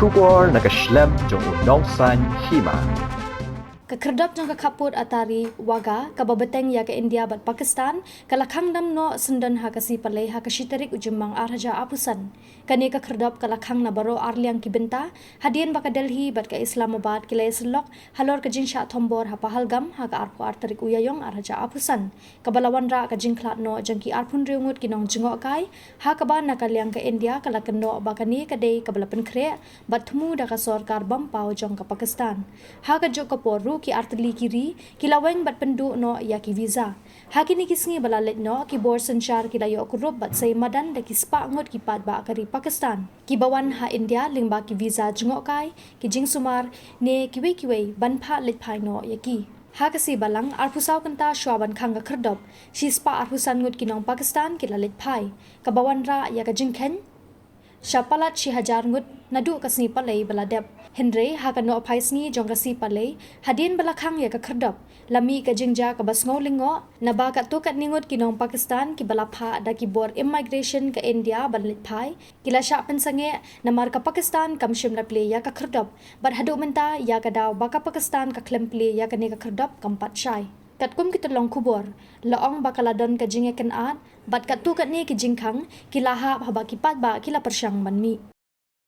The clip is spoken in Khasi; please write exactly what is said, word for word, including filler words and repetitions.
Khubor na ka shlem jong u nongsan hima. Ka khyrdop jong ka khappud Attari Wagah kaba bteng ïa ka India bad Pakistan ka la khang dam noh syndon ha ka sngi Palei ha ka shi tarik u Jymmang ar hajar arphew san. Kane ka khyrdop ka la khang na baroh arliang ki bynta hadien ba ka Delhi bad ka Islamabad ki la ïasyllok halor ka jingshah thombor ha Pahalgam ha ka arphew ar tarik u Ïaïong ar hajar arphew san, kaba la wanrah ka jingkhlad noh jong ki arphew hynriew ngut ki nongjngohkai, ha kaba na ka liang ka India ka la kynnoh ba kane ka dei kaba la pynkhreh bad thmu da ka sorkar bym paw jong ka Pakistan. Ha kajuh ka por ruh ki artylli ki ri ki la weng bad pynduh noh ïa ki visa. Ha kine ki sngi ba la leit noh ki bor synshar ki la ïoh kurup bad sei madan da ki spah ngut ki paidbah ka ri Pakistan kiba wan ha India lyngba ki visa jngohkai, ki jingsumar ne kiwei kiwei ban phah leit phai noh ïa ki. Ha ka sngi Balang, arphew saw kynta shwa ban khang ka khyrdop, shi spah arphew san ngut ki nong Pakistan ki la leit phai, kaba wanrah ïa ka jingkheiñ sha palat shi hajar ngut naduh ka sngi Palei ba la dep. Hynrei ha ka nohphai sngi jong ka sngi Palei, hadien ba la khang ïa ka khyrdop, la mih ka jingjia kaba sngew lyngngoh, naba katto katne ngut ki nong Pakistan kiba la phah da ki bor immigration ka India ban leit phai, ki la shah pynsangeh namar ka Pakistan kam shym la plie ïa ka khyrdop, bad haduh mynta ïa ka daw ba ka Pakistan ka khlem plie ïa kane ka khyrdop kam pat shai. Katkum ki tyllong khubor, la ong ba ka la don ka jingïakynad bad katto katne ki jingkhang ki la hap haba ki paidbah ki la pyrshang ban mih.